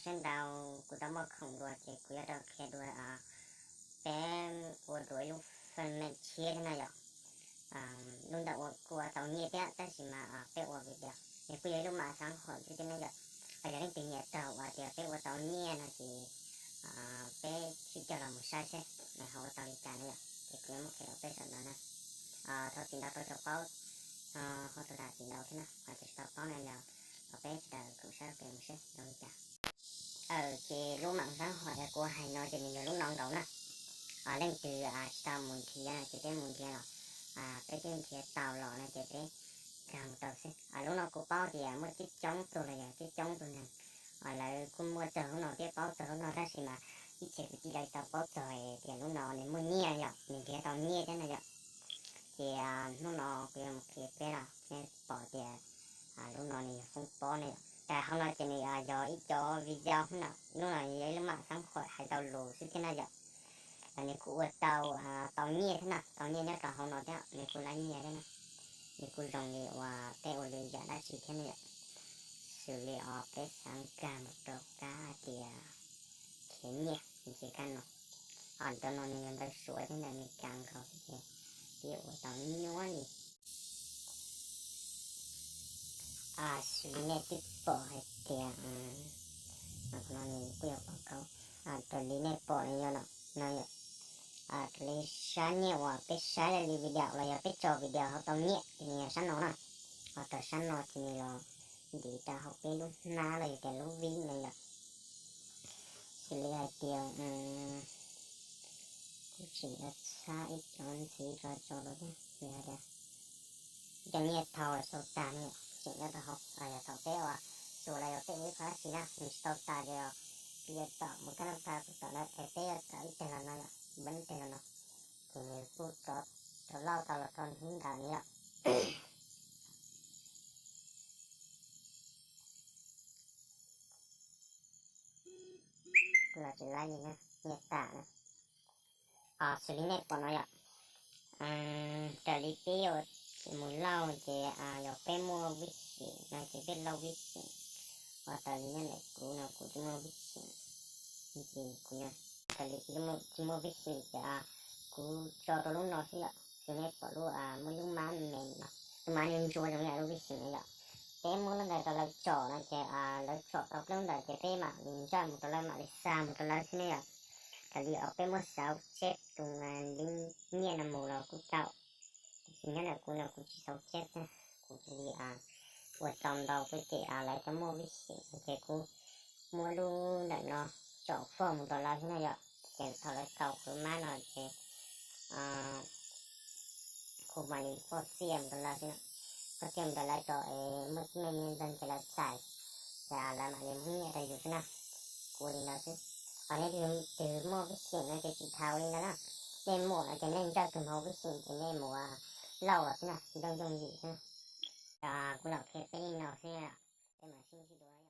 Sawv ntxov kuv tau muaj khoom dua ces kuv yuav rau qhia dua, peb ua dua ib lub feem meem tshiab thiab no yom. Lub ntawm ua kuj ua tau nyiaj thiab tab sis mas peb ua video, nws kuj yog ib lub mam xav hom xwb thiab no yom. Yog leej twg nyiam raug uas tias peb ua tau nyiaj no ces peb sib caug los mus saib seb nws ho ua tau li cas no yom. Ces kuv yuav muab qhia rau peb sawv daws na. Thov txim ntau rau cov paub, ho tau tham txim ntau thiab na, ho cov tsis tau paub no yog peb sawv daws koom saib ua ke mus seb zoo li cas. Ces lub mam xav hom uas kuv hais no ces nws yog lub no nkaus na. Leej twg tsis tau mus nrhiav no ces peb mus nrhiav los, peb twb nrhiav tau los no ces peb nkag mus rau xwb. Lub no kuv paub tias muaj coob coob tug los yog coob coob tug neeg lawv kuj muaj txog lub no thiab paub txog lub no tab sis mas ib txhia kwv tij lawv tsis tau paub txog tias lub no nws muaj nyiaj yom, nws nrhiav tau nyiaj thiab no yom. Ces hnub no kuv yuav mus qhia peb los nej pom tias lub no nws yog foob pob ne yom. Ces hauv no ces nws yog ib co video na, lub no yog ib lub mam xav hom hais tau lus xwb thiab na yom. Nws kuj ua tau, tau nyiaj thiab na, tau nyiaj nyob rau hauv no thiab, nws kuj lab nyiaj thiab na. Nws kuj zoo li uas peb ua lwm yam dab tsi thiab ne yom. Xws li os peb xav nkag mus rau kab hais tias khiav nyiaj nrhiav kab no, os ntawm no nws yog ntawv Suav thiab ntawm Amelikas nkaus xwb ces peb ua tau nyuaj li. Xws li nej twb pom hais tias, no nws kuj yog pom kauv, raws li nej pom no yog no, no yog raws li sab nyiaj uas peb saib li video los yog peb tso video hauv tau nyiaj ces nws yog sab no na. Ho raws sab no ces nws los ntim rau hauv peb lub hnab los yog tias lub vib no yom. Xws li hais tias kuv tseem yuav txhab ib co ntxiv rau tso rau thiab vim hais tias cov nyiaj thaum sau tas no yom, tseem nyob rau hauv, yog thaum peb ua xus los yog peb ua ib qho dab tsi na nws tsis tau tas ces peb yuav tom mus kab nab pha kuv tom na es peb yuav tom ib teg los no yom, npab ib teg los no ces nws kuj rov lauj tau los rau ntawm no yom. Kuv los tsis laib li na, nyiaj tas na. Xws li nej pom no yom, raws li peb ua mus lauj ces yog peb muaj vib xim no ces peb lauj vib xim, ho raws li nyob ntawm kuv no kuv tsis muaj vib xim, ces kuv, raws li kuv tsis muaj vib xim ces kuv tso rau lub no xwb yom. Xws nej pom lub muaj lub mab me no, lub mab niag ntsuab zoo li lub vib xim no yom. Peb muab lub ntawd rau lawv tsom no ces lawv tsom tau lub ntawd ces peb mam li ntsaj mus rau lawv, mam li xa mus rau lawv xwb ne yom. Raws li os peb muab xauv tsheb tus li nyiaj no mus los kuj tau, tiam sis nyob ntawm kuv no kuv tsis xauv tsheb thiab, kuv cia li ua tau ntau xwb ces lawv tau muaj vib xim ces kuv muab lub ntawm no tsom foj mus rau lawv xwb no yom. Ces thaum lawv tau kuv lub mab no ces kuv mam li foj xiaj mus rau lawv xwb no. Foj xiaj mus rau lawv tso es muaj tib neeg nyiaj ntxeeg ces lawv txais, ces lawv mam li muab nyiaj rau yus xwb na. Kuv ua li ntawd xwb. Ho nej leej twg muaj vib xim no ces tsis tas ua li ntawd na. Nej muaj no ces nej ntsaj kawg hauv vib xim ces nej mus lauj los xwb na, yooj yooj yim xwb na. Kuv los qhia peb li no xwb, peb mam sib ntsib dua.